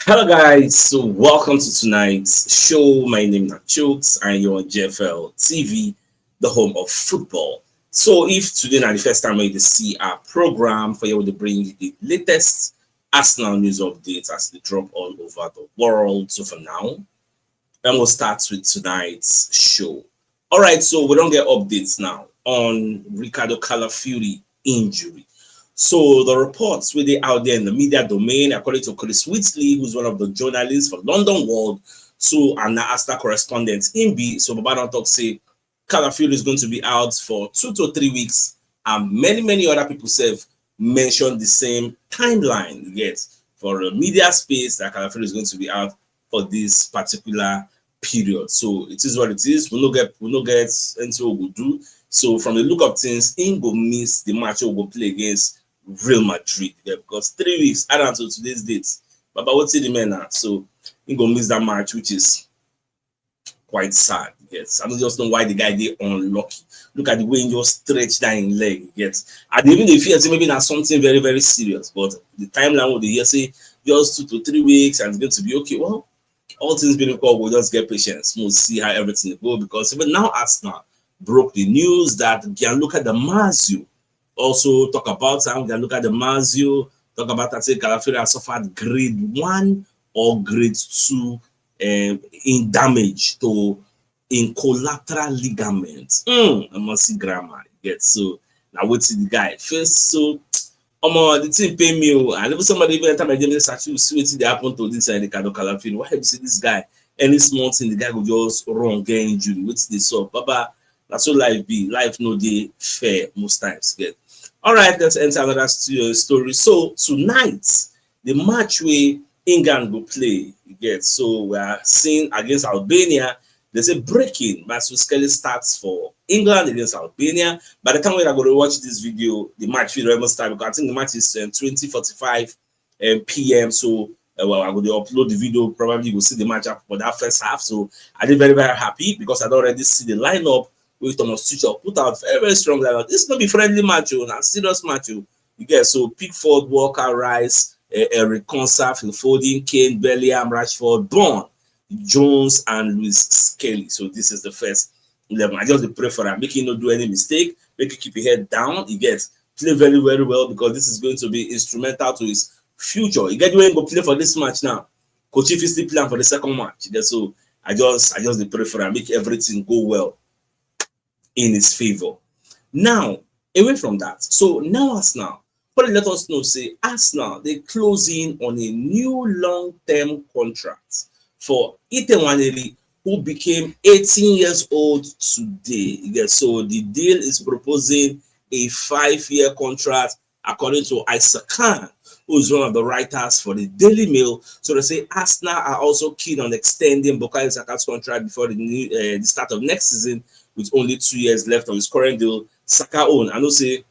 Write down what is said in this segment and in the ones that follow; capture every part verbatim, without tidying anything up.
Hello, guys. So, welcome to tonight's show. My name is Chooks, and you're on G F L T V, the home of football. So, if today na the first time you see our program, for you to bring the latest Arsenal news updates as they drop all over the world. So, for now, and we'll start with tonight's show. All right, so we don't get updates now on Ricardo Calafiori injury. So the reports with the out there in the media domain, according to Chris Whitley, who's one of the journalists for London World, so and the Arsenal correspondent in B. So Baba don't talk say Calafiori is going to be out for two to three weeks, and many many other people have mentioned the same timeline. Yes, for the media space, that Calafiori is going to be out for this particular period. So it is what it is. We no get we no get anything we go do. So from the look of things, he go miss the match we go play against Real Madrid. Yeah, because three weeks add on to today's date. But but what's the man now? So he go miss that match, which is quite sad. Yes, I don't just know why the guy dey unlucky. Look at the way he just stretch that in leg. Yes, I dey even dey fear say maybe na something very very serious. But the timeline wey dey hear say just two to three weeks and it's going to be okay. Well, all things being equal, we'll just get patience. We'll see how everything go because even now Arsenal broke the news that Gianluca Di Marzio also talk about am. Gianluca Di Marzio talk about that say Calafiori has suffered grade one or grade two um, in damage to in collateral ligament. Mm, I must see grammar. Yes, so now what's the guy first? So um, the thing pay me, oh, and even somebody even enter my G M say, "Sachi, you see wetin dey happen to this uh, Ricardo Calafiori? Why you see this guy? Any small thing, the guy go just run, get injury. What's this up, Baba?" That's so life be. Life no dey fair most times. Get all right. Let's enter another st- uh, story. So tonight, the match where England go play, you get. So we are seeing against Albania. They say breaking. Matt Skelly starts for England against Albania. By the time we are going to watch this video, the match will even start because I think the match is um, twenty forty-five um, p m. So uh, well, I will upload the video. Probably you will see the match up for that first half. So I did very very happy because I don't already see the lineup. With Thomas Tuchel put out very very strong lineup. This is not be friendly match, oh, na serious match, oh. You get so Pickford, Walker, Rice, uh, Eric Konsa, Phil Foden, Kane, Bellingham, Rashford, Bond, Jones, and Luis Skelly. So this is the first eleven. I just dey pray for am. Make he no do any mistake. Make he keep his head down. He gets play very, very well because this is going to be instrumental to his future. You get where he go play for this match now. Coach if he still play am for the second match. You get so I just I just dey pray for am. Make everything go well in his favor. Now, away from that, so now Arsenal, but let us know say Arsenal they closing on a new long-term contract for Ite Nwaneri, who became eighteen years old today. Yes, so the deal is proposing a five-year contract, according to Isaac Khan, who is one of the writers for the Daily Mail. So they say Arsenal are also keen on extending Bukayo Saka's contract before the, new, uh, the start of next season, with only two years left of his current deal. Saka own, I know say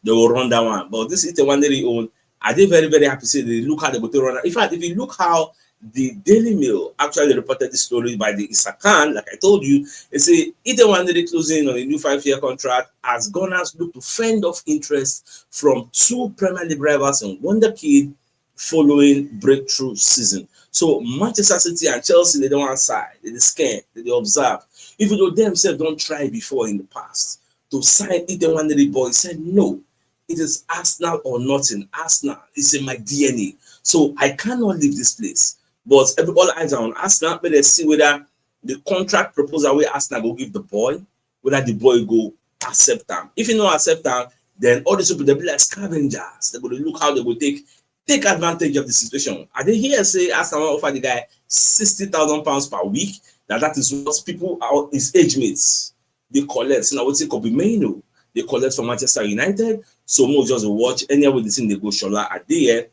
they will run that one, but this Ite Nwaneri own, I dey very very happy say they look how they go take run am. In fact, if you look how the Daily Mail actually reported this story by the Isaac Khan, like I told you, they say Ite Nwaneri closing on a new five-year contract as Gunners look to fend off interest from two Premier League rivals in Wonder Kid following breakthrough season. So Manchester City and Chelsea, they don't want side, they dey scan, they dey observe. Even though themselves don't try before in the past to sign Ite Nwaneri, boy said no. It is Arsenal or nothing. Arsenal is in my D N A. So I cannot leave this place. But every all eyes are on Arsenal. But they see whether the contract proposal where Arsenal go give the boy, whether the boy go accept them. If you no accept them, then all these people they be like scavengers. They go to look how they go take take advantage of the situation. I dey hear say Arsenal offer the guy sixty thousand pounds per week. That that is what people are his age mates they collect. Now what's it called? Be Maino. They collect from Manchester United. So more just watch anywhere the thing they go Shola at the year.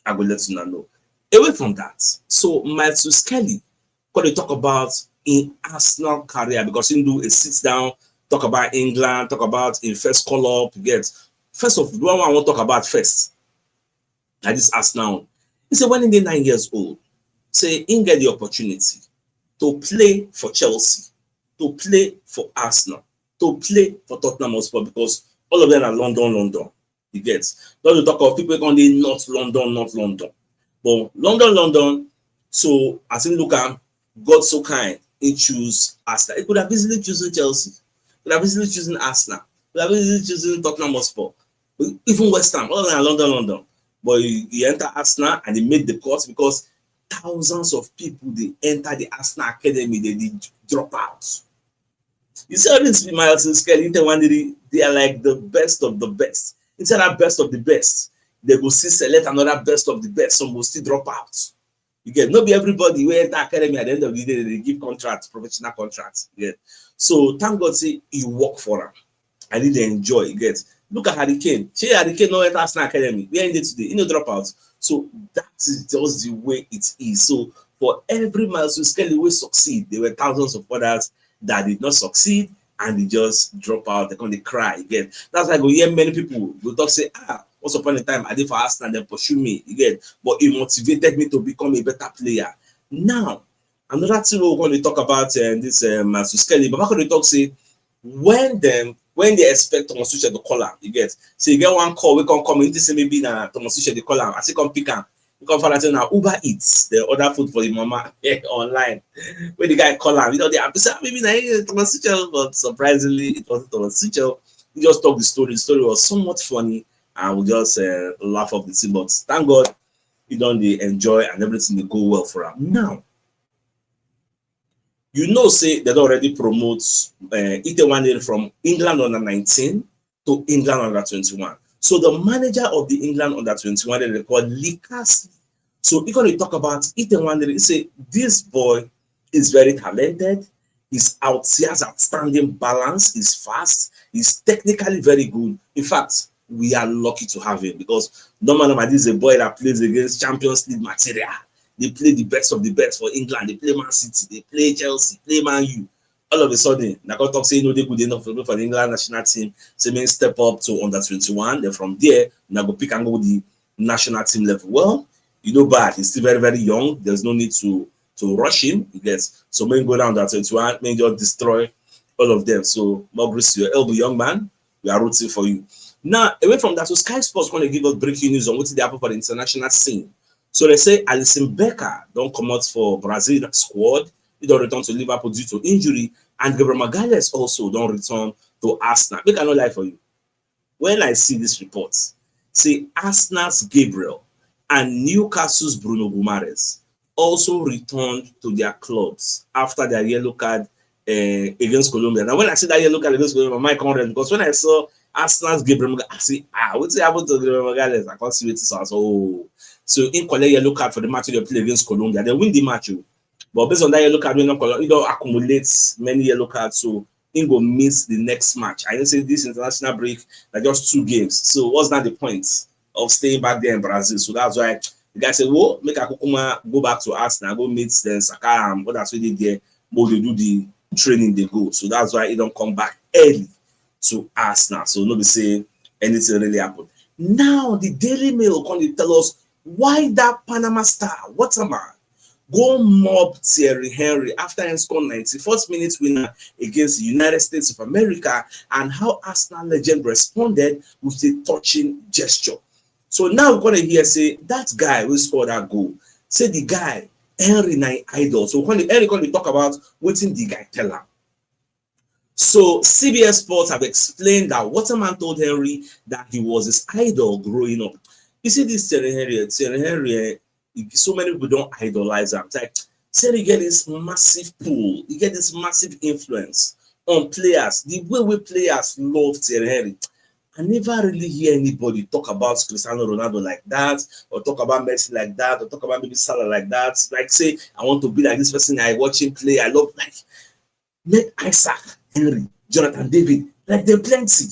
I go let you know. Away from that, so Matthew Skelly, could they talk about in Arsenal career because he do a sit down, talk about England, talk about in first call up. Get first of the one I want to talk about first. That is Arsenal. He said when he dey nine years old, say he get the opportunity to play for Chelsea, to play for Arsenal, to play for Tottenham Hotspur because all of them are London, London. You get. Don't you talk of people going dey North London, North London. But London, London, So as im look am, God so kind, he choose Arsenal. He could have easily chosen Chelsea, could have easily chosen Arsenal, could have easily chosen Tottenham Hotspur, even West Ham, all na London, London. But he, he enter Arsenal and he made the cut because thousands of people dey enter the Arsenal academy, they dey drop out. You see all these Miles Skelly, Ite Nwaneri, they are like the best of the best. Inside that best of the best, they go still select another best of the best. Some go still drop out. You get, no be everybody wey enter academy at the end of the day they give contract, professional contract. You get, so thank God say you work for am. I did enjoy. You get, look at Harry Kane. Shey Harry Kane no enter Arsenal academy where he dey today, he no drop out. So that is just the way it is. So for every Miles Skelly wey succeed, there were thousands of others that did not succeed and they just drop out. They come dey cry. You get, that's why I go hear many people go talk say, ah, once upon a time I did for Arsenal, they pursue me. You get, but it motivated me to become a better player. Now, another thing we're going to talk about uh, this uh, Miles Skelly, but I'm going to talk say when them when they expect Thomas Tuchel to call am, you get, so you get one call, we can come in to say maybe na Thomas Tuchel dey call am, I still come pick am. You come find out say na Uber Eats, the order food for the mama online. When the guy call am, you know, they have to say, "Ah, maybe na him, Thomas Tuchel," but surprisingly, it wasn't Thomas Tuchel. He just told the story. The story was somewhat funny, and we just uh, laugh off the thing. But thank God, he don dey enjoy and everything dey go well for am. Now, you know say they don already promote uh, Ite Nwaneri from England under nineteen to England under twenty-one. So the manager of the England under twenty-one, they call Lee Carsley. So he gonna talk about Ite Nwaneri. He say this boy is very talented. He's out. He has outstanding balance. He's fast. He's technically very good. In fact, we are lucky to have him because normal, normal, this is a boy that plays against Champions League material. They play the best of the best for England. They play Man City. They play Chelsea. Play Man U. All of a sudden, na come talk say no dey good enough to play for the England national team. Say make him step up to under twenty-one. Then from there, na go pick and go the national team level. Well, you know bad. He's still very, very young. There's no need to to rush him. You get, so make him go down to twenty-one. Make him just destroy all of them. So more grace to your elbow, young man. We are rooting for you. Now, away from that, so Sky Sports gonna give us breaking news on what dey happen for the international scene. So they say Alisson Becker don comot for Brazil squad. He don return to Liverpool due to injury, and Gabriel Magalhaes also don return to Arsenal. Make I no lie for you. When I see this report, say Arsenal's Gabriel and Newcastle's Bruno Guimaraes also returned to their clubs after their yellow card uh, against Colombia. Now, when I see that yellow card against Colombia, my mind come red because when I saw Arsenal's Gabriel Magalhaes, I say, ah, wetin happen to Gabriel Magalhaes? I can't see wetin so. I say, oh. So he collect yellow card for the match they play against Colombia. They win the match, oh. But based on that yellow card, he don collect, he don accumulate many yellow cards, so he go miss the next match. I know say this international break na just two games. So what's not the point of staying back there in Brazil? So that's why the guy said, well, make I kukuma go back to Arsenal, go meet then Saka and others wey dey there, make they do the training they go. So that's why he don come back early to Arsenal. So no be say anything really happened. Now the Daily Mail come dey tell us why that Panama star, Waterman, go mob Thierry Henry after he scored ninety-first minute winner against the United States of America, and how Arsenal legend responded with a touching gesture. So now we're gonna hear say that guy who scored that goal, say the guy, Henry na him idol. So when Henry gonna talk about wetin the guy tell am. So C B S Sports have explained that Waterman told Henry that he was his idol growing up. You see this Thierry Henry, Thierry Henry, eh, so many people don idolize am. It's like Thierry get this massive pull, he get this massive influence on players. The way wey players love Thierry Henry, I never really hear anybody talk about Cristiano Ronaldo like that, or talk about Messi like that, or talk about maybe Salah like that. Like say, I want to be like this person. I watch him play. I love, like, make Isaac, Henry, Jonathan David, like, dem plenty.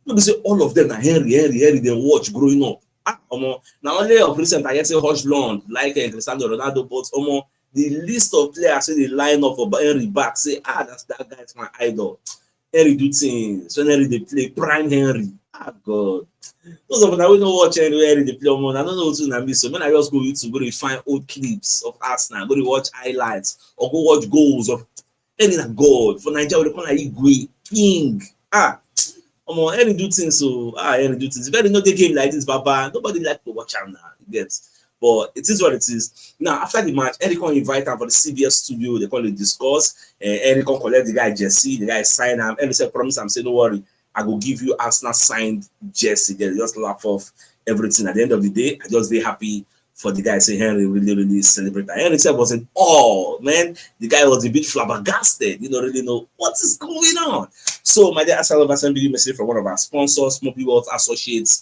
No be say all of them na Henry, Henry, Henry dem watch growing up. Ah, omo, na only of recent I hear say Hodgson like uh, Cristiano Ronaldo, but omo, the list of players wey dey line up for Henry back say, ah, that's, that guy is my idol. Henry do things. When Henry dey play, prime Henry. Ah, God. Those of una wey no watch Henry, Henry dey play, omo, I don't know wetin una miss. So when I just go YouTube, go dey find old clips of Arsenal, go dey watch highlights, or go watch goals of Henry na God. For Naija, we dey call am Igwe, King. Ah, omo, Henry do things. So, ah, Henry do things. If Henry no dey game like this, Baba, nobody like to watch am now. You get? But it is what it is. Now, after the match, Henry come invite am for the C B S studio. They come dey discuss. Uh, Henry come collect the guy jersey. The guy sign am. Henry said, "Promise am, say no worry. I go give you Arsenal signed jersey." They just laugh off everything. At the end of the day, I just dey happy for the guy. Say Henry really, really celebrate. And Henry said was in awe, man. The guy was a bit flabbergasted. You don't really know what is going on. So, my dear Arsenal lovers, send you message from one of our sponsors, Smoky World Associates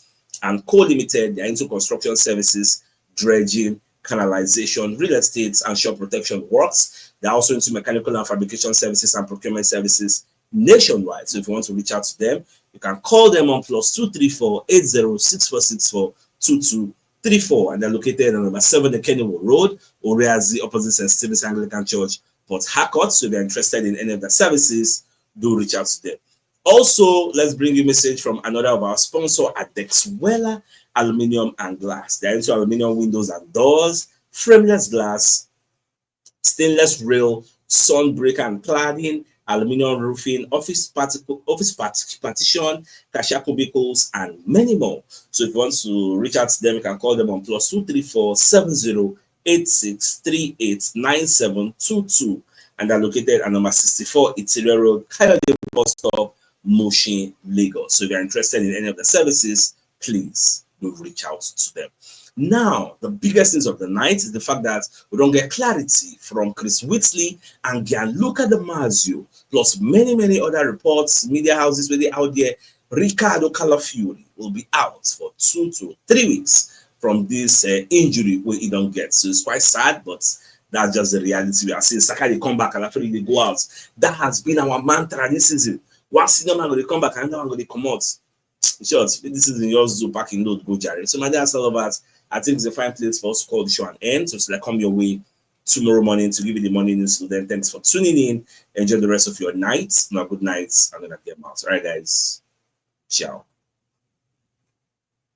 and Co Limited. They are into construction services, dredging, canalization, real estate, and shore protection works. They're also into mechanical and fabrication services and procurement services nationwide. So if you want to reach out to them, you can call them on plus two three four eight zero six four six four two two three four. And they're located on number seven, the Kennywood Road, Oriazi, opposite Saint Stephen's Anglican Church, Port Harcourt. So if you're interested in any of the services, do reach out to them. Also, let's bring you a message from another of our sponsor, Adexwella Aluminium and Glass. They're into aluminium windows and doors, frameless glass, stainless rail, sun breaker and cladding, aluminium roofing, office particle, office part-, partition, cashier cubicles, and many more. So if you want to reach out to them, you can call them on plus two three four seven zero eight six three eight nine seven two two, and they're located at number sixty-four Itiria Road, Kayode bus stop, Mushin, Lagos. So if you're interested in any of the services, please do reach out to them. Now, the biggest news of the night is the fact that we don't get clarity from Chris Whitley and Gianluca Di Marzio, plus many, many other reports, media houses wey dey out there. Ricardo Calafiori will be out for two to three weeks from this uh, injury wey he don get. So it's quite sad, but that's just the reality we are seeing. Saka dey come back, Calafiori dey go out. That has been our mantra this season. One senior man go dey come back, another one go dey comot. In short, this season just do packing load go jare. So my dear Arsenal lovers, I think it's a fine place for us to call the show an end. So it's like come your way tomorrow morning to give you the morning news. So then thanks for tuning in. Enjoy the rest of your night. Now good night. I'm gonna get out. All right, guys. Ciao.